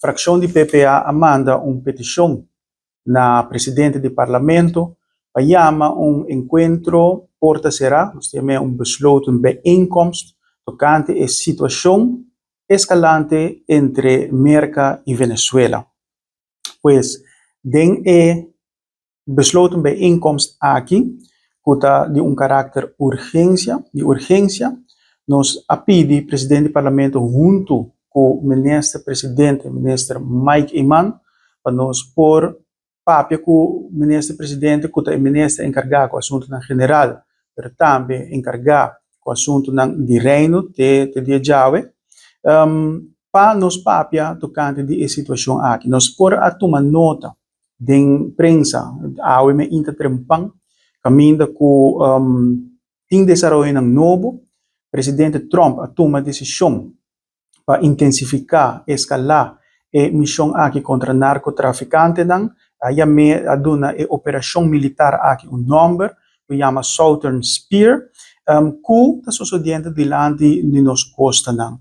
Frakshon di PPA a manda un petishon na presidente di parlamento pa yama un enkuentro porta será, nos ta yam'é un besloten bijeenkomst, tokante e situashon eskalante entre Merka i Venezuela. Pues den e besloten bijeenkomst aki, ku ta di un karakter urgensia, di urgensia, nos a pidi presidente di parlamento huntu ku minister presidente, minister Mike Eman, pa nos por papia ku minister presidente, ku ta e minister enkargá ku asuntunan general, pero tambe enkargá ku asuntunan di Reino te te dia djawe, pa nos papia tokante di e situashon aki. Nos por a tuma nota den prensa awe mainta trempan kaminda ku tin desaroyonan nobo. Presidente Trump a tuma desishon pa intensifiká, eskalá e mishon aki kontra narkotrafikantenan. A yam'é, a duna e operashon militar aki un nòmber ku yama Southern Spear, ku ta sosodiendo dilanti di nos kostanan.